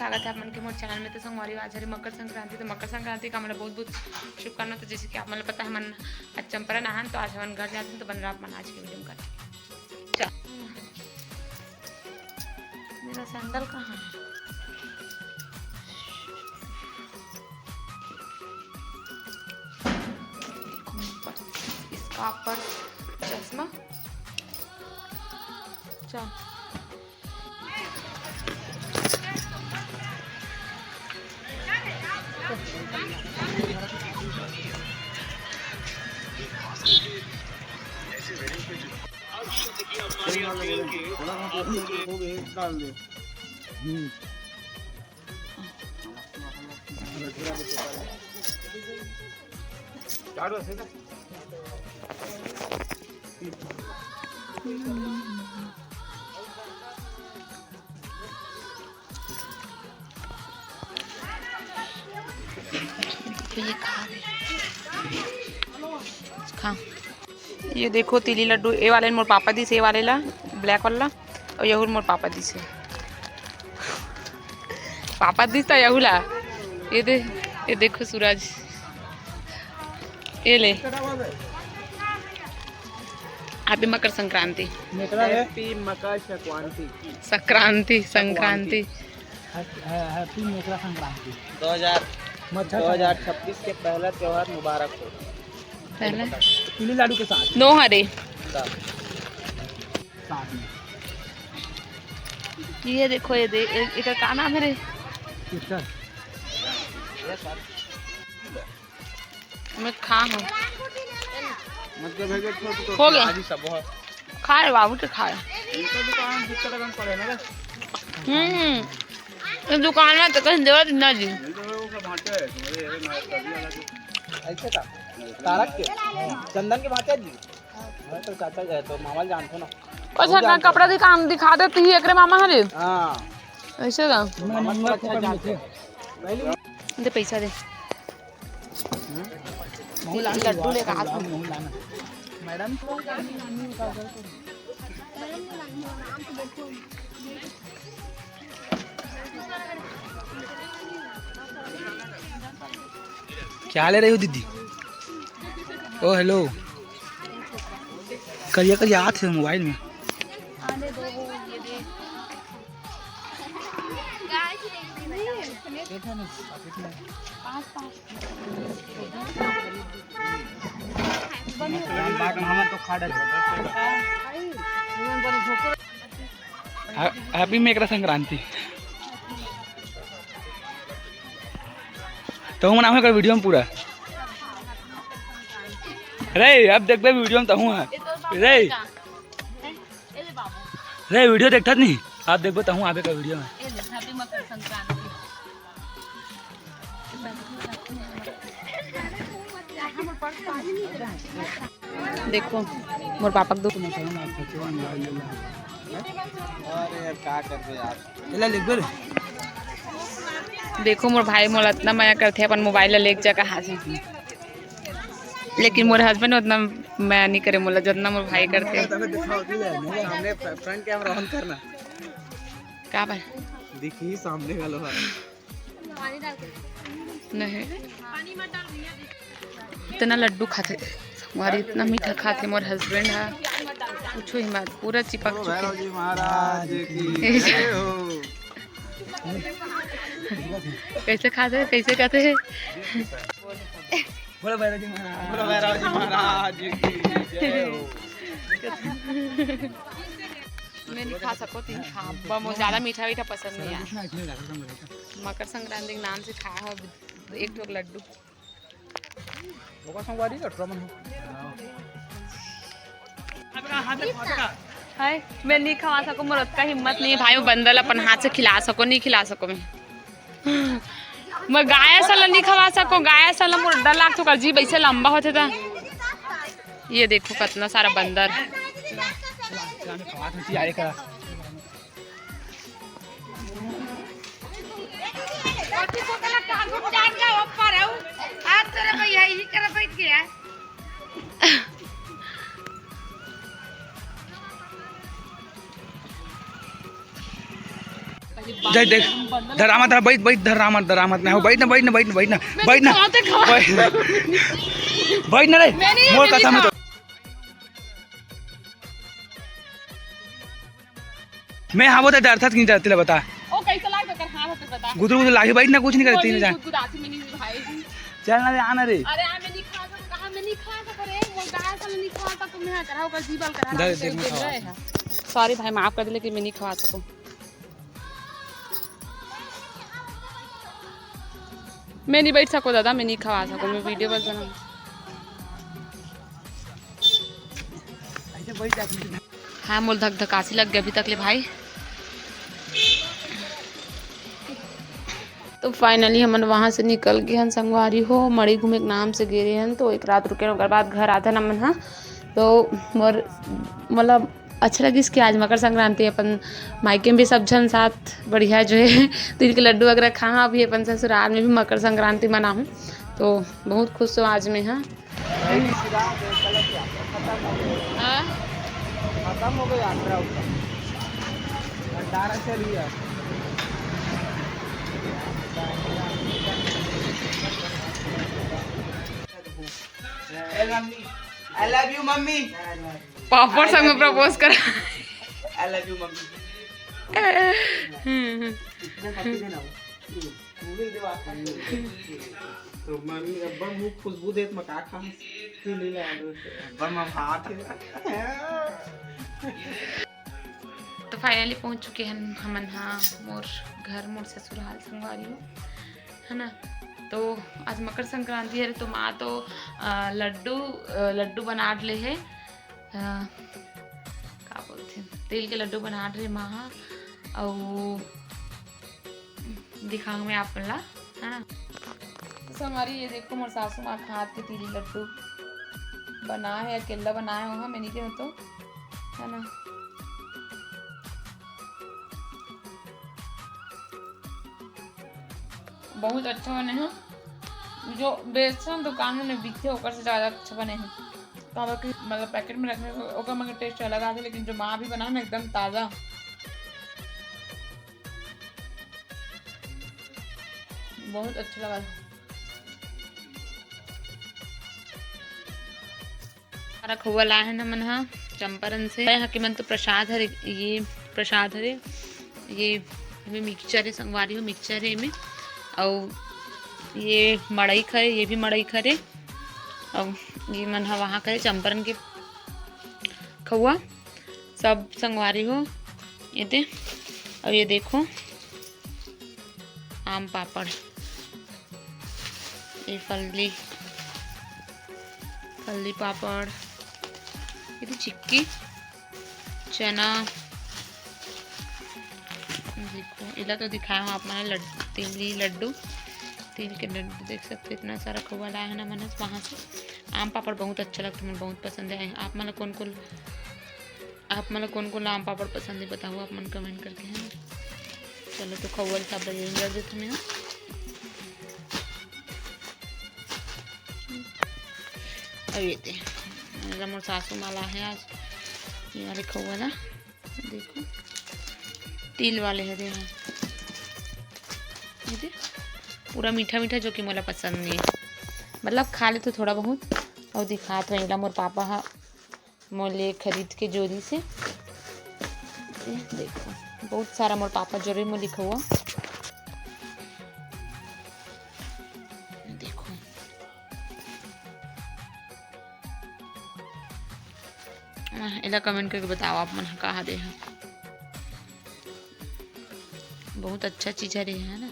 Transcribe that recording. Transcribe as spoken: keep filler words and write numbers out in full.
स्वागत है आप मन के मोर चैनल में। तो संगवारी, आज हरे मकर संक्रांति, तो मकर संक्रांति का हमला बहुत बहुत शुभकामना। तो जैसे कि आप मन ला पता है, मन आज चंपारण आहन, तो आज हमन घर जाते हैं, तो बने रहा आप मन आज के वीडियो में। चल। मेरा सैंडल कहाँ है? इसका ऊपर चश्मा। चल। डाल दे। हम्म। तो ये खा ले। खा। ये देखो तिली लड्डू, ए वाले मोर पापा दिस, ए वाले ला, ब्लैक वाला, और यहू मोर पापा दिस हे। पापा दिस त यहू ला। ये दे, ये देखो सूरज, ये ले। Happy Makar Sankranti. Happy Makar Sankranti. Sankranti, Sankranti. Happy Makar Sankranti. दो हज़ार, मच्छर दो हज़ार छब्बीस के पहला त्योहार मुबारक हो। पहला तिली लाडू के साथ। नो हरे। साथ में। ये देखो, ये दे, ए-, एकर का नाम है रे? किसका? मैं खा हूँ। मतलब है कि छोट तो हो गया। आज ही सब हो। खा रे बाबू, तो खा रे। इनका दुकान दूसरा दुकान पड़े ना रे। हम्म, ये दुकान में तो कहीं देवा ना जी। ये तो वो सब भांटे है, तुम्हारे ये मार कर दिया ना जी। ऐसे का? तारक के? चंदन के भांटे जी? मैं तो चाचा गए तो मामा जानते ना। अच्छा, का कपड़ा दुकान दिखा देती है एकरे मामा हरे। हाँ। ऐसे का? मामा को अच्छा जानते हैं। पहले दे पैसा दे। लड्डू लेकर आ तू। मैडम। क्या ले रही हो दीदी? ओ हेलो, करिया करिया आत है मोबाइल में। Happy मकर संक्रांति। तो हम नाम है वीडियो में पूरा। रे, अब देखबे वीडियो में तहूँ है। रे। रे, वीडियो देखत नहीं, आप देखबो तहूँ आबे का वीडियो में। ए ले, Happy मकर संक्रांति। देखो, मोर पापा के दो। अरे यार, का करबे यार? एला लिख दे रे। देखो, मोर भाई मोला इतना मया करथे, अपन मोबाइल ला लेके जा कहाँ से। लेकिन मोर husband उतना मया नहीं करे मोला, जितना मोर भाई करथे। सामने फ्रंट कैमरा ऑन करना। का बा? दिखी सामने वाला है। नहीं। इतना लड्डू खाथे, हमारे इतना मीठा खाथे मोर husband है, पूछो ही मत, पूरा चिपक चुके। भैरव जी महाराज की जय हो। कैसे खाते हैं, कैसे खाते हैं? बोलो भैरव जी महाराज। बोलो भैरव जी महाराज की जय हो। मैं नहीं खा सको, तीन खा। अब्बा, मोर ज्यादा मीठा वीठा पसंद नहीं है। मकर संक्रांति के नाम से खाया हो एक ठोक लड्डू। ओकर संगवारी का ट्रमन हो। हाय, मैं नहीं खवा सको, मोर ओतका हिम्मत नहीं है भाई, मैं बंदर ला अपन हाथ से खिला सको, नहीं खिला सको मैं। मैं गाय असन ला नहीं खवा सको, गाय असन ला मोर डर लागथे, ओकर जीभ ऐसे लंबा होथे त। ये देखो कितना सारा बंदर। देख, देख, डरा मत, बैठ, बैठ, डरा मत, डरा मत, ना हो, बैठ ना, बैठ ना, बैठ ना, बैठ ना, बैठ ना, बैठ ना रे, मोर कसम है तो। मैं हाँ बोलता, डरता कि नहीं डरती, ले बता। ओ, कैसा लागत ओकर हाथ होते बता। गुदुर गुदुर लागे, बैठ ना, कुछ नहीं करती ना, जा। गुदगुदाती में नहीं भाई। चल ना रे, आना रे। अरे, आ, मैं नहीं खा सकूँ, कहाँ मैं नहीं खा सकूँ रे? वो गाय साला नहीं खा सकूँ, मैं हाँ करा, ओकर जीवल करा, दे, दे, मैं खा। सॉरी भाई, माफ कर दे, लेकिन मैं नहीं खा सकूँ। मैं नहीं बैठ सकूँ दादा, मैं नहीं खवा सकूँ, मैं वीडियो बस बना। हाँ, मोल धक धकासी लग गया अभी तक ले भाई। तो finally हमन वहाँ से निकल गए हन संगवारी हो, मड़ई घूमे के नाम से गे रहे हन, तो एक रात रुके हन, ओकर बाद घर आथन हमन ह। तो मोर मतलब अच्छा लगिस कि आज मकर संक्रांति अपन मायके में भी सब झन साथ बढ़िया जो है तिल के लड्डू वगैरह खा, अभी अपन ससुराल में भी मकर संक्रांति मनाहूँ, तो बहुत खुश हूँ आज मैं। हाँ, खत्म हो गई यात्रा उसका। भंडारा चलिए। I love you mummy. पापड़ संग में प्रपोज कर। I love you mummy. हम्म, हम्म। तो मम्मी अब्बा मुंह खुशबू देत म का खा? तू ले ले आलू। अब्बा म भात है। तो finally पहुंच चुके हैं हमन हा मोर घर, मोर ससुराल संगवारी हो, है ना। तो आज मकर संक्रांति है, तो माँ तो अ, लड्डू अ, लड्डू बना ले है, अ, का बोलते हैं, तिल के लड्डू बना रहे माँ हा, अउ दिखाऊंगी मैं आप मन ला, है ना। तो संगवारी, ये देखो, मोर सासू माँ के हाथ के तिली लड्डू बनाए है, अकेला बनाए हो, मैं नहीं कहे तो, है ना। बहुत अच्छा बने हो, जो बेसन दुकान में बिकथे ओकर से ज्यादा अच्छा बने हो। काबर कि मतलब पैकेट में रखने से ओकर में टेस्ट अलग आथे, लेकिन जो माँ भी बनाए ना, एकदम ताजा, बहुत अच्छा लगा। सारा खोवा लाए हन हमन ह चंपारण से। यहाँ के मन तो प्रसाद हरे, ये प्रसाद हरे, ये एमे मिक्सचर है संगवारी हो, मिक्सचर है एमे, अउ ये मड़ई खरे, ये भी मड़ई खरे, अउ ये मन ह वहाँ खरे चंपारण के खोवा। सब संगवारी हो, ये दे, अउ ये देखो आम पापड़, ये फल्ली, फल्ली पापड़, ये तो चिक्की, चना, देखो, इला तो दिखाया हूँ आप मन ल, लड-, तिली लड्डू, तिल के लड्डू देख सकते हो, इतना सारा खोवा लाए है ना मन ह वहाँ से। आम पापड़ बहुत अच्छा लगता है, मुझे बहुत पसंद है। आप मन ल कौन कौन आप मन ल कौन कौन आम पापड़ पसंद है बताओ आप मन कमेंट करके, है ना। चलो तो खोवा ल सब ल यहीं रख देते मैं। अब ये दे, एला मोर सासू माँ लाए है आज, ये वाले खोवा ला देखो, तिल वाले है दे, हाँ। ये दे, पूरा मीठा मीठा, जो कि मोला पसंद नहीं है, मतलब खा ले तो थोड़ा बहुत। और दिखात हो एला मोर पापा हा मोले खरीद के जोरी से। ये देखो, बहुत सारा मोर पापा जोरी में लिखा हुआ। देखो, आह, एला कमेंट करके बताओ आप मन ह का दे ह। बहुत अच्छा चीज हरे, है ना।